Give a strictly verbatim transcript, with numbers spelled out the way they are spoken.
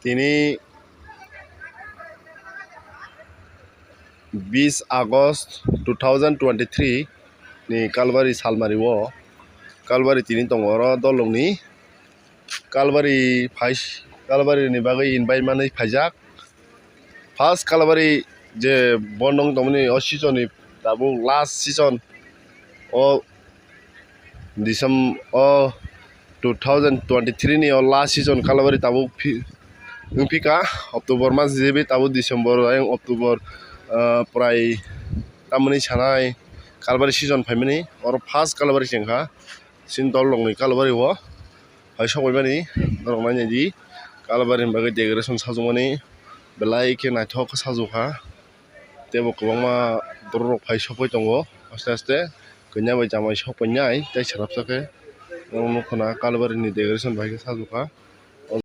Tini bis August two thousand twenty-three ni Kalbari salmari o Kalbari tini tongo oro dolongni Kalbari phai Kalbari ni bagwi invite manwi phaijak. First Kalbari je bondong tongmani o season ni tabuk last season o December o two thousand twenty-three ni o last season Kalbari tabuk phi-, wngphika October mas jebi tabuk December ayang October, ah, prai tamani sanai Kalbari season phaimani oro first Kalbari chengkha. Chini dol rokni Kalbari o hai sokbaimani norok nainai di Kalbari ni bagwi decoration sajokmani belai khe naithok khe sajokha. Teibo kwbangma borok rok phai sokbai tongo aste aste kanya bai chamai sokpainai tei swrapsa khe norok nukha na Kalbari ni decoration bai khe sajokha.